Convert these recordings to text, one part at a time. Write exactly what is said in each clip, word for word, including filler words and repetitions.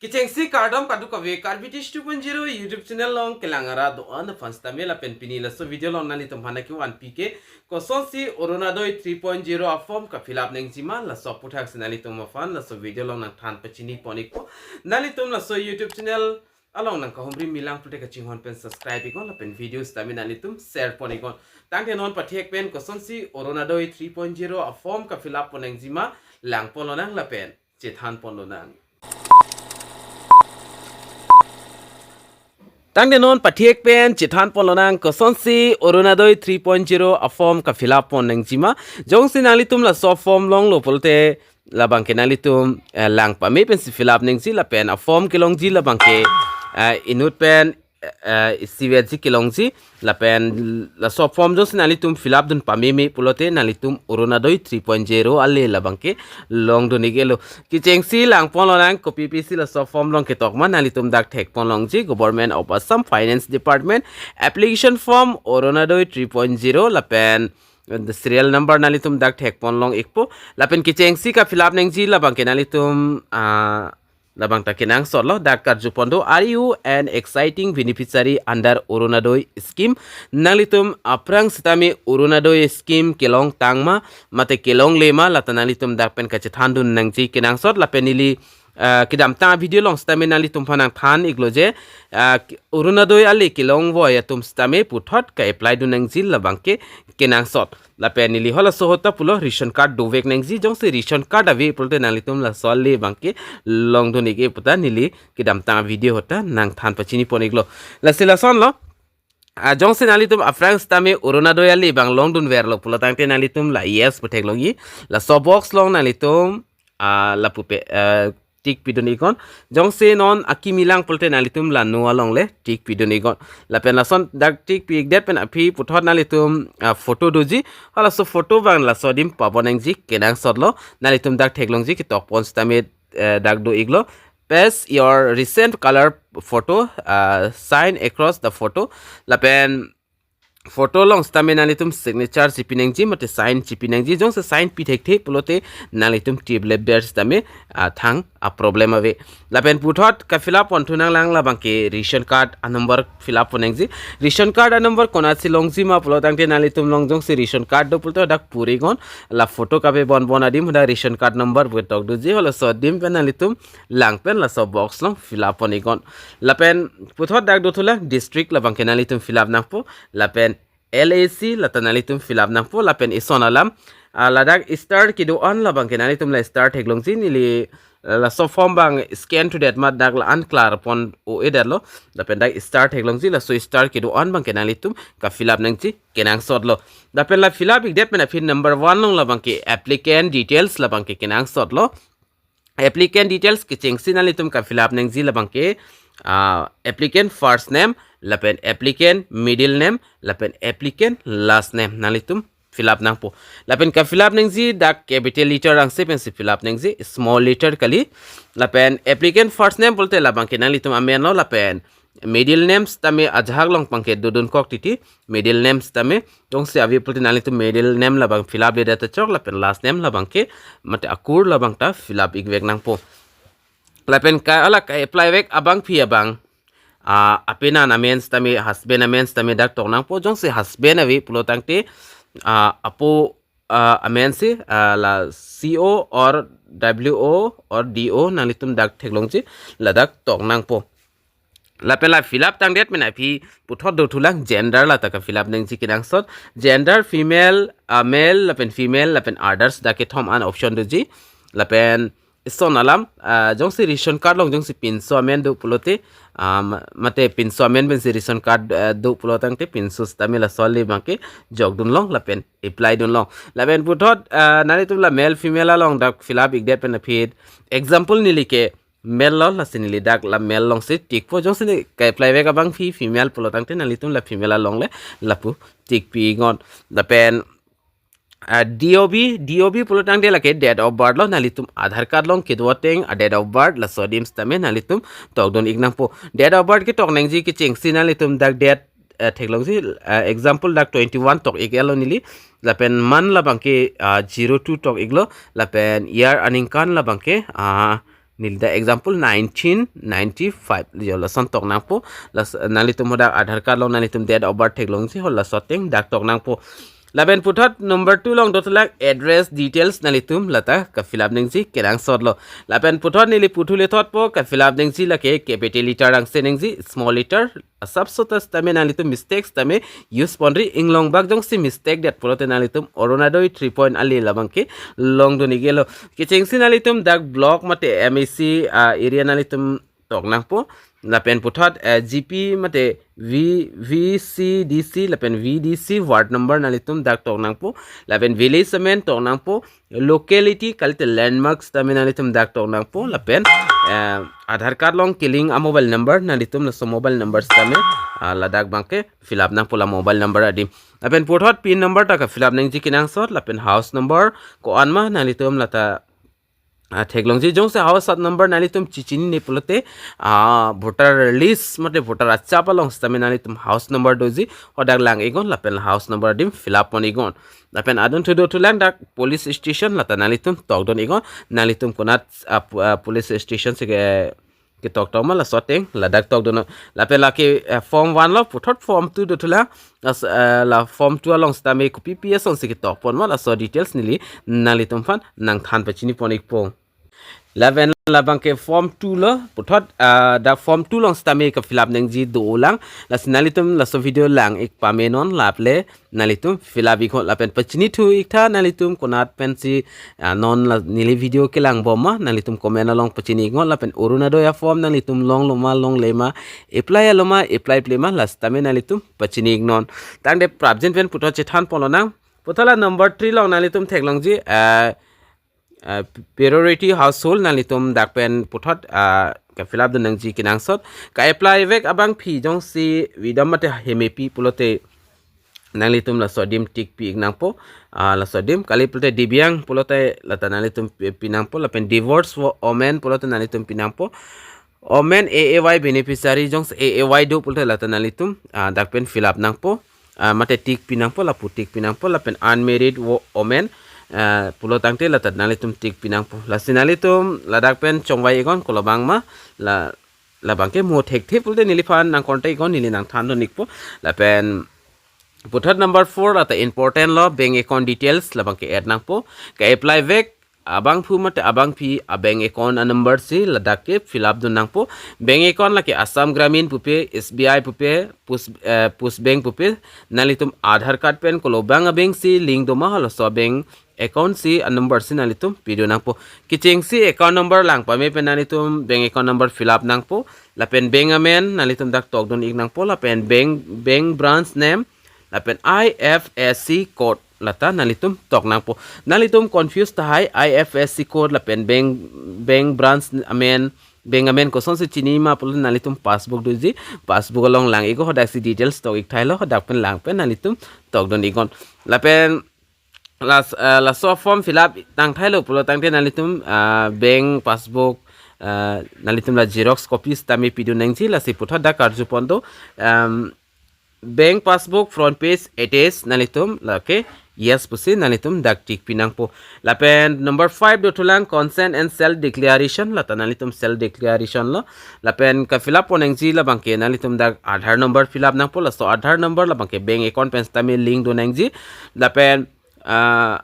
Kechengsi kardom kadokave Karbi Tish two point zero YouTube channel along kelang arat do-an aphan sitame lapen pini laso video along nanglitum aphan nangkevan pik ke kosonsi Orunodoi three point zero a-form ka-fill up nangjima laso aputhaksi nanglitum aphan laso video along nangthan pachini pon ikpo. Nanglitum laso YouTube channel along nangkahumri milang pulote kachinghon pen subscribe iknon lapen video sitame nanglitum share pon iknon. Tangte non pathek pen kosonsi Orunodoi three point zero a-form ka-fill up pon nangjima lang pon lonang lapen chethan pon lonang. Tangte non pathek pen chethan pon lonang kosonsi Orunodoi three point zero a-form ka-fill up pon nangjima. Jongsi nanglitum laso form longlo pulote labang ke nanglitum eh, lang pame pensi fill up nangji lapen a-form kelongji labang ke eh, inut pen eh, isivet ji kelongji lapen laso form jongsi nanglitum fill up dun pameme pulote nanglitum Orunodoi three point zero ale labang ke longdun iklo. Kechengsi lang pon lonang kopi pisi laso form along ketok ma nanglitum dak thek pon longji Government of Assam Finance Department application form Orunodoi three point zero lapen the serial number nanglitum dak thek pon long ikpo lapen kechengsi ka-fill up nangji labang ke nanglitum ah, labang ta kenangsot lo dak karju pon do, "Are you an existing beneficiary under Orunodoi scheme?" Nanglitum aphrang sitame Orunodoi scheme kelong tang ma mate kelongle ma lata nanglitum dak pen kachethan dun nangji kenangsot lapen neli ah, kedamtang video along sitame nanglitum aphan nangthan iklo je ah, Orunodoi ale kelongvoi atum sitame puthot ka-apply dun nangji labang ke kenangsot. Lapen neli halaso ahut ta pulo ration card dovek nangji, jongsi ration card ave pulote nanglitum laso ale abang ke longdun ik-e pu ta neli kedamtang video ahut ta nangthan pachini pon iklo. Lasi lasonlo. Ah, jongsi nanglitum aphrang sitame Orunodoi ale abang longdunverlo pulo tangte nanglitum la yes pu theklongji. Laso box along nanglitum ah, lapu pe ah, tick pidun iknon. Jongsi non akimi lang pulote nanglitum la no along le tick pidun iknon. Lapen lason dak tick pi-ikdet pen aphi puthot nanglitum ah, photo doji. Halaso photo abang laso adim pabon nangji kenangsot lo. Nanglitum dak theklongji ketok pon sitame eh, dak do iklo. Paste your recent color photo ah, sign across the photo. Lapen photo along sitame nanglitum signature chipi nangji mate sign chipi nangji, jongsi sign pi thekthe pulote nanglitum tip le ber sitame ah, thang a-problem ave. Lapen puthot ka-fill up pon thu nanglang labang ke ration card a-number fill up pon nangji. Ration card a-number konatsi longji ma pulo tangte nanglitum along jongsi ration card do pulote dak pur iknon, la photo kape bon bon adim dak ration card number pu tok doji, halaso adim pen nanglitum lang pen laso box along fill up pon iknon. Lapen puthot dak do thulang district labang ke nanglitum fill up nangpo lapen L A C lata nanglitum fill up nangpo lapen ison alam ah, ladak star kedo-an labang ke nanglitum la star theklongji, neli ah, laso form abang scan thudet ma dak la-an klar pon o-edetlo. Lapen dak star theklongji, laso star kedo-an abang ke nanglitum ka-fill up nangji kenangsot lo. Lapen la fill up ikdet pen aphi number one along labang ke applicant details labang ke kenangsot lo. Applicant details kechengsi nanglitum ka-fill up nangji labang ke ah, applicant first name lapen applicant middle name lapen applicant last name nanglitum fill up nangpo. Lapen ka-fill up nangji dak capital letter angse pensi fill up nangji, small letter kali. Lapen applicant first name pulote labang ke nanglitum amen lo lapen middle name sitame ajahak along abang ke dodun kok titi, middle name sitame jongsi ave pulote nanglitum middle name labang fill up ledet ta chok lapen last name labang ke mate akur labang ta fill up ikvek nangpo. Lapen ka ala ka-apply vek abangpi abang ah, apenan amen sitame husband amen sitame dak tok nangpo, jongsi husband ave pulo tangte ah, apo ah, amen si ah, la C O or W O or D O nanglitum dak theklongji ladak tok nangpo. Lapen la fill up tangdet pen aphi puthot do thulang gender lata ka-fill up nangji kenangsot. Gender female ah, male lapen female lapen others dak kethom an option doji. Lapen ison alam ah, jongsi ration card along jongsi pinso amen do pulote ah, ma- mate pinso amen pensi ration card ah, do pulo tangte pinso sitame laso ale abang ke jokdun long lapen apply dun long. Lapen puthot ah, nanglitum la male female along dak fill up ikdet pen aphi example neli ke male lo, lasi neli dak la male alongsi tick po, jongsi neli ka-apply vek abangpi female pulo tangte nanglitum la female along le lapu tick pi iknon. Lapen ah, D O B, D O B pulo tangte lake date of birth lo, nanglitum Aadhaar card along kedo ateng a-date of birth laso adim sitame nanglitum tokdun ik nangpo. Date of birth ketok nangji kechengsi nanglitum dak date eh, theklongji ah, example dak twenty one tok ik-etlo neli, lapen month labang ke ah, zero two tok iklo, lapen year aningkan labang ke ah, Neli dak example nineteen ninety-five, jo lason tok nangpo. Las, nanglitum hadak Aadhaar card along nanglitum date of birth theklongji, ho laso ateng dak tok nangpo. Lapen puthot number two along dothulang address details nanglitum lata ka-fill up nangji kenangsotlo. Lapen puthot neli puthu lethotpo, ka-fill up nangji lake capital letter angse nangji, small letter, asapso ta sitame nanglitum mistake sitame use ponri, inglong bak jongsi mistake det pulote nanglitum Orunodoi three point ali labangke longdun iklo. Kechengsi nanglitum dak block mate M A C, ah, area nanglitum tok nangpo. Lapen puthot, eh, G P mate V, V C D C lapen V D C ward number nanglitum dak tok nangpo. Lapen village amen tok nangpo. Locality kalite landmarks tame nanglitum dak tok nangpo. Lapen, eh, Aadhaar card along kelink a-mobile number nanglitum laso mobile number tame, ah, ladak abangke fill up nangpo la mobile number adim. Lapen puthot pin number ta ka-fill up nangji kenangsot. Lapen house number ko-an ma nanglitum lata, ah, theklongji. Jongsi house number nanglitum chechinine pulote, ah, voter list mate voter achap along sitame nanglitum house number doji, hadak lang iknon lapen house number adim fill up pon iknon. Lapen adunthu dothulang dak police station lata nanglitum tokdun iknon, nanglitum konat, ah, pu-, ah, police station si ke, ketok tokma laso ateng ladak tokdun. Lapen lake, eh, form one lo, puthot form two dothulang. Las, eh, la form two along sitame kopi pi asonsi ketok ponma laso details neli nanglitum aphan nangthan pachini pon ikpo. Lapen labangke form two lo, puthot, ah, dak form two along sitame ka-fill up nangji dolang. Lasi nanglitum laso video lang ik pamenon laple nanglitum fill up iknon. Lapen pachinithu iktha nanglitum konat pensi, ah, non la neli video kelang bomma nanglitum comment along pachini iknon. Lapen Orunodoi a-form nanglitum longlo ma longle ma, apply lo ma applyple ma, la sitame nanglitum pachini iknon. Tangte prapjin pen puthot chethan ponlonang. Puthot la number three along nanglitum theklongji, ah, ah, priority household nanglitum dak pen puthot, ah, ka-fill up dun nangji kenangsot. Ka-apply vek abangpi jongsi widom mate hemepi pulote nanglitum laso adim tick pi ik nangpo, ah, laso adim. Kali pulote divyang pulote lata nanglitum pi, pi nangpo. Lapen divorce wo-, women pulote nanglitum pi nangpo. Women A A Y beneficiary, jongsi A A Y do pulote lata nanglitum, ah, dak pen fill up nangpo. Ah, mate tick pi nangpo, lapu tick pi nangpo. Lapen unmarried wo-, women, ah, pulo tangte lata nanglitum tick pi nangpo. Lasi nanglitum ladak pen chongvai iknon kolobang ma, la, labangke mo thekthe pulote neliphan nang contact iknon, neli nangthan dun ikpo. Lapen puthot number four lata important lo, bank account details labangke add nangpo. Ka-apply vek abangphu mate abangpi a-bank account a-number si ladak ke fill up dun nangpo. Bank account lake Assam Gramin pupe, S B I pupe, Post, eh, Post Bank pupe, nanglitum Aadhaar card pen kolobang a-bank si link doma, halaso a-bank account si a-number si nanglitum pidun nangpo. Kechengsi account number lang pame pen nanglitum bank account number fill up nangpo. Lapen bank amen nanglitum dak tokdun ik nangpo. Lapen bank, bank branch name, lapen I F S C code lata nanglitum tok nangpo. Nanglitum confuse tahai, I F S C code lapen bank, bank branch amen, bank amen kosonsi chinima pulo nanglitum passbook doji, passbook along lang iknon, hadaksi details tok ik thailo, hadak pen lang pen nanglitum tokdun iknon. Lapen las, eh, laso form fill up tang thailo pulo tangte nanglitum, ah, bank passbook, ah, nanglitum la xerox copy sitame pidun nangji. Lasi puthot dak karju pon do, em, bank passbook front page attached nanglitum lake yes pusi nanglitum dak tick pi nangpo. Lapen number five dothulang consent and self declaration, lata nanglitum self declaration lo. Lapen ka-fill up pon nangji labangke nanglitum dak Aadhaar number fill up nangpo, laso Aadhaar number labangke bank account pen sitame link dun nangji. Lapen, ah,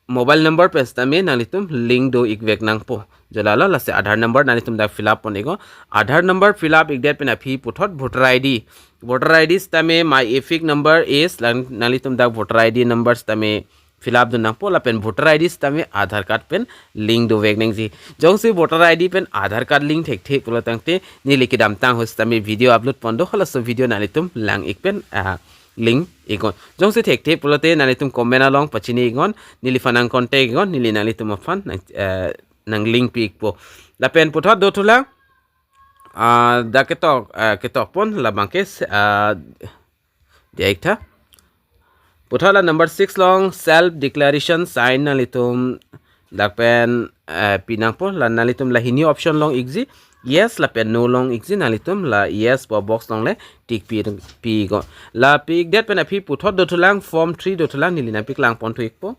mobile number pen sitame nanglitum link do ik vek nangpo. Jo lalo, lasi Aadhaar number nanglitum dak fill up pon iknon. Aadhaar number fill up ikdet pen aphi puthot voter I D. Voter I D sitame my EPIC number is, lang nanglitum dak voter I D number sitame fill up dun nangpo, lapen voter I D sitame Aadhaar card pen link do vek nangji. Jongsi voter I D pen Aadhaar card link thekthe pulo tangte neli kedamtang ahut sitame video upload pon do, halaso video nanglitum lang ik pen, ah, link iknon. Jongsi thekthe pulote nanglitum comment along pachini iknon, neliphan nang contact iknon, neli nanglitum aphan nang, eh, nang link pi ikpo. Lapen puthot dothulang, ah, dak ketok, ah, ketok pon labangke, ah, diya iktha. Puthot la number six along self declaration sign nanglitum dak pen, eh, pi nangpo. La nanglitum la hini option long ikji, yes lapen no long ikji, nanglitum la yes pu box along le tick pi, pi iknon. La pi ikdet pen aphi puthot dothulang form three dothulang, neli nangpaklang ponthu ikpo.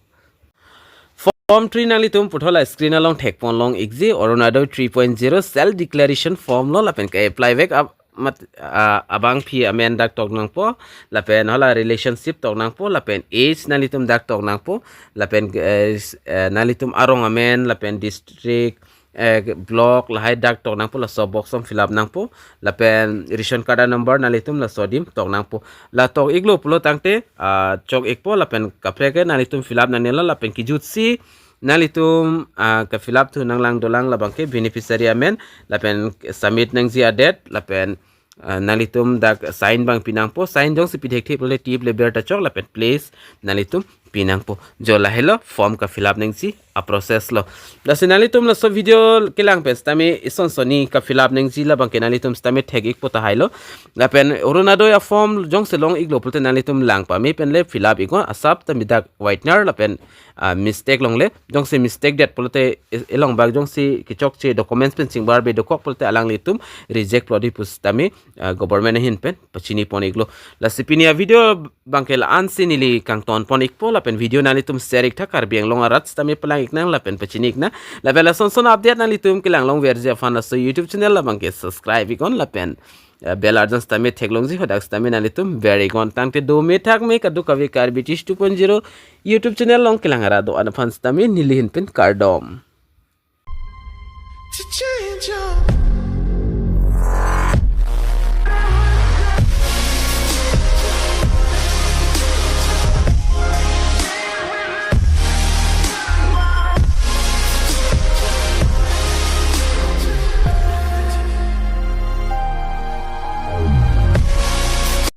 Form Form three nanglitum puthot la screen along thekpon long-ikji, Orunodoi three point zero self declaration form lo, lapen ke-apply vek ab- mat, ah, abangpi amen dak tok nangpo, lapen hala relationship tok nangpo, lapen age nanglitum dak tok nangpo, lapen, eh, s- eh, nanglitum arong amen, lapen district, eh, block lahai dak tok nangpo, laso box som fill up nangpo, lapen ration card number nanglitum laso adim tok nangpo. La tok-iklo pulo tangte, ah, chok-ikpo, lapen kaprek ke nanglitum fill up nangnelo, lapen kejutsi nanglitum, ah, ke-fill up thu nanglang dolang labang ke beneficiary amen, lapen submit nangji a-date, lapen, ah, nanglitum dak sign abang pinangpo, sign jongsi pithekthe pulote tip le ber ta chok, lapen place nanglitum pinangpo. Jo, lahelo form ke-fill up nangji a-process lo. Lasi nanglitum laso video kelang pen sitame ison soni ke-fill up nangji labang ke nanglitum sitame thek-ikpo tahai lo. Lapen Orunodoi a-form jongsi long-iklo pulote nanglitum lang pame pen le fill up-iknon, asap tame dak whitener lapen, ah, mistake longle. Jongsi mistake det pulote e- elong bak jongsi kechokche documents pen chingbarbe dokok pulote alanglitum reject plot-i pusitame, ah, government ahin pen pachinipon-iklo. Lasi pini a-video abang ke la-ansi neli kangtonpon-ikpo, lapen video nanglitum share-iktha, Karbi Anglong arat sitame palang-iknang lapen pachini-iknang. Lapen lason son update nanglitum kelang longverji aphan laso YouTube channel labang ke subscribe-iknon, lapen, eh, bell arjan sitame theklongji, hadak sitame nanglitum ver-iknon. Tangte dome thakme kadokave Karbi Tish two point zero YouTube channel along kelang arat do-an aphan sitame neli ahin pen kardom. To change your